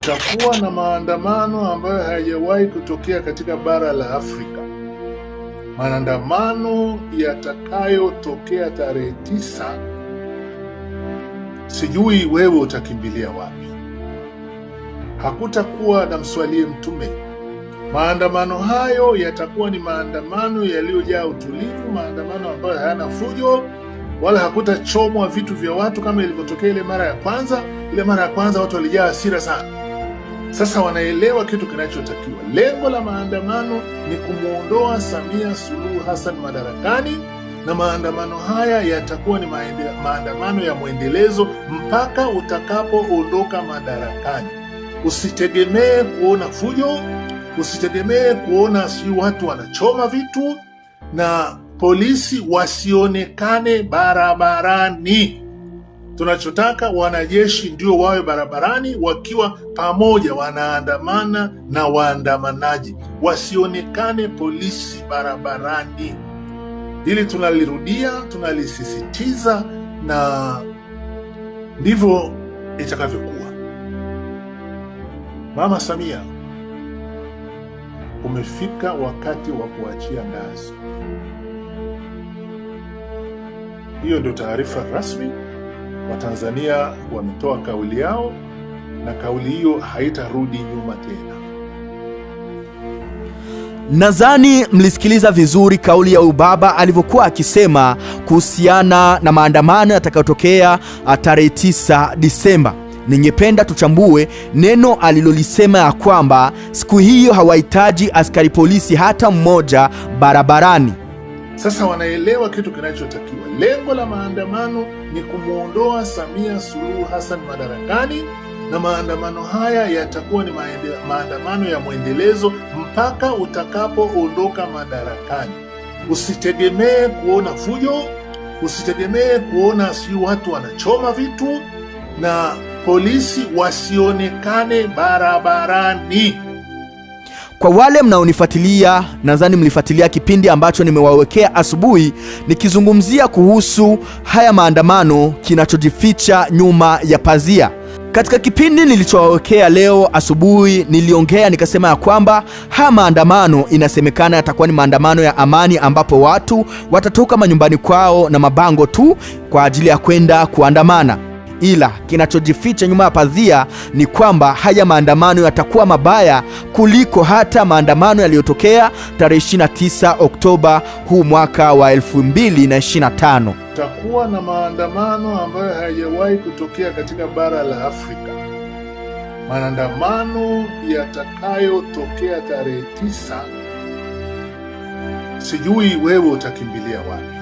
Kutakuwa na maandamano ambayo hayajawahi kutokea katika bara la Afrika. Maandamano yatakayotokea tarehe 9, sijui wewe utakimbilia wapi. Hakutakuwa na mswalie mtume. Maandamano hayo yatakuwa ni maandamano yaliyojaa utulivu, maandamano ambayo hayana fujo wala hakutachomwa vitu vya watu kama ilivyotokea ile mara ya kwanza. Ile mara ya kwanza watu walijaa hasira sana. Sasa wanaelewa kitu kinachotakiwa. Lengo la maandamano ni kumwondoa Samia Suluhu Hassan madarakani, na maandamano haya yatakuwa ni maandamano ya mwendelezo mpaka utakapoondoka madarakani. Usitegemee kuona fujo, usitegemee kuona sijui watu wanachoma vitu, na polisi wasionekane barabarani. Tunachotaka wanajeshi ndio wawe barabarani wakiwa pamoja, wanaandamana na waandamanaji, wasionekane polisi barabarani. Hili tunalirudia, tunalisisitiza, na ndivyo itakavyokuwa. Mama Samia, umefika wakati wa kuachia ngazi. Hiyo ndio taarifa rasmi. Watanzania wametoa kauli yao, na kauli hiyo haitarudi nyuma tena. Nadhani mlisikiliza vizuri kauli ya ubaba alivyokuwa akisema kuhusiana na maandamano yatakayotokea tarehe 9 Disemba. Ningependa tuchambue neno alilolisema ya kwamba siku hiyo hawahitaji askari polisi hata mmoja barabarani. Sasa wanaelewa kitu kinachotakiwa. Lengo la maandamano ni kumwondoa Samia Suluhu Hassan madarakani, na maandamano haya yatakuwa ni maandamano ya mwendelezo mpaka utakapoondoka madarakani. Usitegemee kuona fujo, usitegemee kuona sijui watu wanachoma vitu, na polisi wasionekane barabarani. Kwa wale mnaonifuatilia, nadhani mlifuatilia kipindi ambacho nimewawekea asubuhi nikizungumzia kuhusu haya maandamano, kinachojificha nyuma ya pazia. Katika kipindi nilichowawekea leo asubuhi niliongea nikasema ya kwamba haya maandamano inasemekana yatakuwa ni maandamano ya amani, ambapo watu watatoka manyumbani kwao na mabango tu kwa ajili ya kwenda kuandamana. Ila kinachojificha nyuma ya pazia ni kwamba haya maandamano yatakuwa mabaya kuliko hata maandamano yaliyotokea tarehe 29 Oktoba huu mwaka wa 2025. Kutakuwa na maandamano ambayo hayajawahi kutokea katika bara la Afrika. Maandamano yatakayotokea tarehe 9, sijui wewe utakimbilia wapi.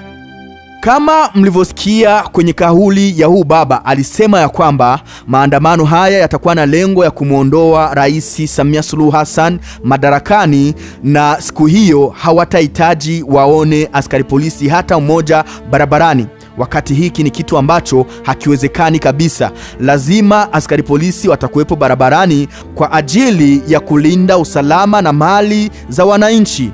Kama mlivyosikia kwenye kauli ya huu baba, alisema ya kwamba maandamano haya yatakuwa na lengo ya kumwondoa Rais Samia Suluhu Hassan madarakani, na siku hiyo hawatahitaji waone askari polisi hata mmoja barabarani. Wakati hiki ni kitu ambacho hakiwezekani kabisa. Lazima askari polisi watakuwepo barabarani kwa ajili ya kulinda usalama na mali za wananchi.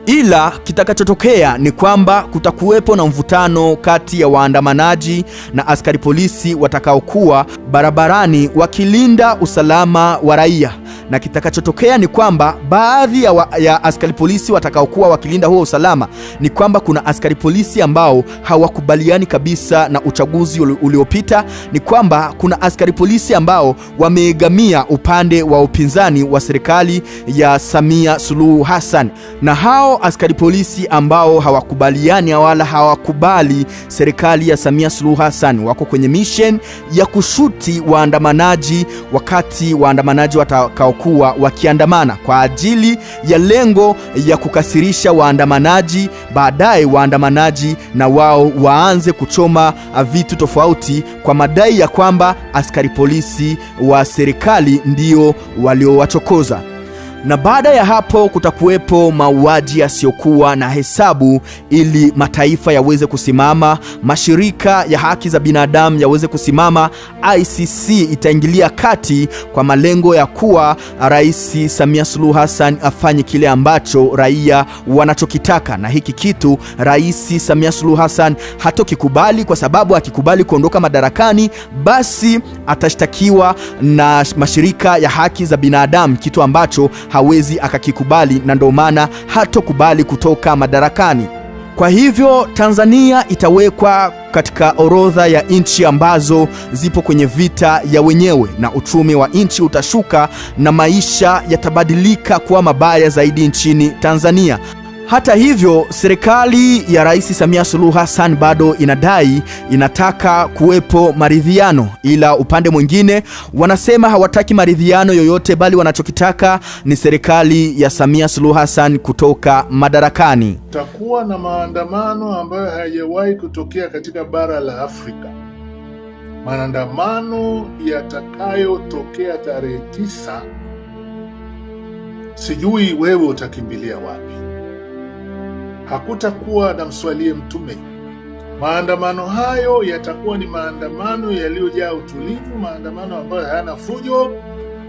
Ila kitakachotokea ni kwamba kutakuwepo na mvutano kati ya waandamanaji na askari polisi watakaokuwa barabarani wakilinda usalama wa raia. Na kitakachotokea ni kwamba baadhi ya askari polisi watakaokuwa wakilinda huo usalama, ni kwamba kuna askari polisi ambao hawakubaliani kabisa na uchaguzi uliopita. Ni kwamba kuna askari polisi ambao wameegamia upande wa upinzani wa serikali ya Samia Suluhu Hassan, na hao askari polisi ambao hawakubaliani wala hawakubali serikali ya Samia Suluhu Hassan wako kwenye mission ya kushuti waandamanaji wakati waandamanaji watakaokuwa wakiandamana kwa ajili ya lengo ya kukasirisha waandamanaji, baadaye waandamanaji na wao waanze kuchoma vitu tofauti kwa madai ya kwamba askari polisi wa serikali ndio waliowachokoza. Na baada ya hapo kutakuwepo mauaji yasiyokuwa na hesabu, ili mataifa yaweze kusimama, mashirika ya haki za binadamu yaweze kusimama. ICC itaingilia kati kwa malengo ya kuwa Rais Samia Suluhu Hassan afanye kile ambacho raia wanachokitaka, na hiki kitu Rais Samia Suluhu Hassan hatokikubali, kwa sababu akikubali kuondoka madarakani, basi atashtakiwa na mashirika ya haki za binadamu, kitu ambacho hawezi akakikubali, na ndio maana hatokubali kutoka madarakani. Kwa hivyo Tanzania itawekwa katika orodha ya nchi ambazo zipo kwenye vita ya wenyewe, na uchumi wa nchi utashuka na maisha yatabadilika kuwa mabaya zaidi nchini Tanzania. Hata hivyo, serikali ya Rais Samia Suluhu Hassan bado inadai inataka kuwepo maridhiano, ila upande mwingine wanasema hawataki maridhiano yoyote, bali wanachokitaka ni serikali ya Samia Suluhu Hassan kutoka madarakani. Takuwa na maandamano ambayo hayajawahi kutokea katika bara la Afrika, maandamano yatakayotokea tarehe 9. Sijui wewe utakimbilia wapi. Hakutakuwa na mswalie Mtume. Maandamano hayo yatakuwa ni maandamano yaliyojaa utulivu, maandamano ambayo hayana fujo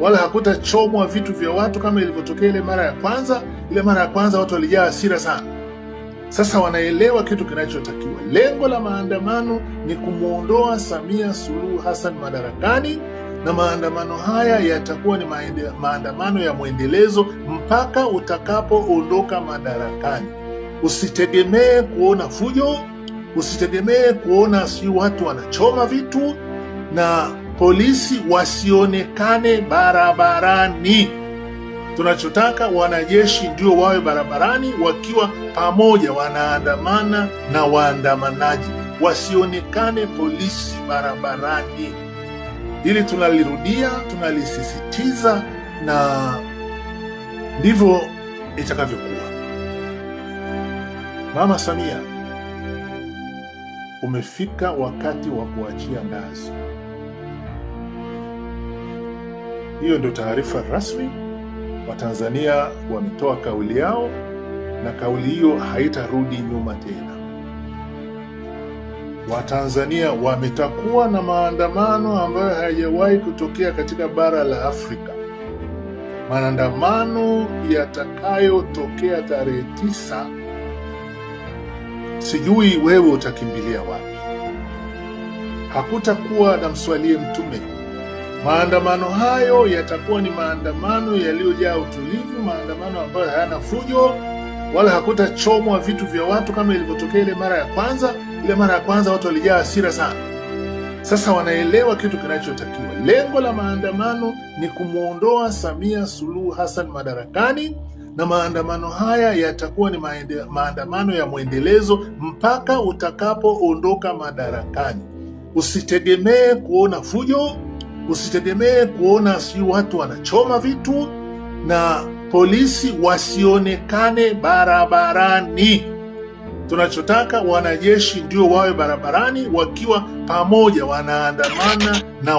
wala hakutachomwa vitu vya watu kama ilivyotokea ile mara ya kwanza. Ile mara ya kwanza watu walijaa hasira sana. Sasa wanaelewa kitu kinachotakiwa. Lengo la maandamano ni kumwondoa Samia Suluhu Hassan madarakani, na maandamano haya yatakuwa ni maandamano ya mwendelezo mpaka utakapoondoka madarakani. Usitegemee kuona fujo, usitegemee kuona si watu wanachoma vitu, na polisi wasionekane barabarani. Tunachotaka wanajeshi ndio wawe barabarani wakiwa pamoja, wanaandamana na waandamanaji, wasionekane polisi barabarani. Hili tunalirudia, tunalisisitiza, na ndivyo itakavyokuwa. Mama Samia, umefika wakati wa kuachia ngazi. Hiyo ndio taarifa rasmi. Watanzania wametoa kauli yao, na kauli hiyo haitarudi nyuma tena. Watanzania wametakuwa na maandamano ambayo hayajawahi kutokea katika bara la Afrika, maandamano yatakayotokea tarehe 9. Sijui wewe utakimbilia wapi. Hakutakuwa na mswalie Mtume. Maandamano hayo yatakuwa ni maandamano yaliyojaa utulivu, maandamano ambayo hayana fujo wala hakutachomwa vitu vya watu kama ilivyotokea ile mara ya kwanza. Ile mara ya kwanza watu walijaa hasira sana. Sasa wanaelewa kitu kinachotakiwa. Lengo la maandamano ni kumwondoa Samia Suluhu Hassan madarakani, na maandamano haya yatakuwa ni maandamano ya mwendelezo mpaka utakapoondoka madarakani. Usitegemee kuona fujo, usitegemee kuona si watu wanachoma vitu, na polisi wasionekane barabarani. Tunachotaka wanajeshi ndio wawe barabarani wakiwa pamoja, wanaandamana na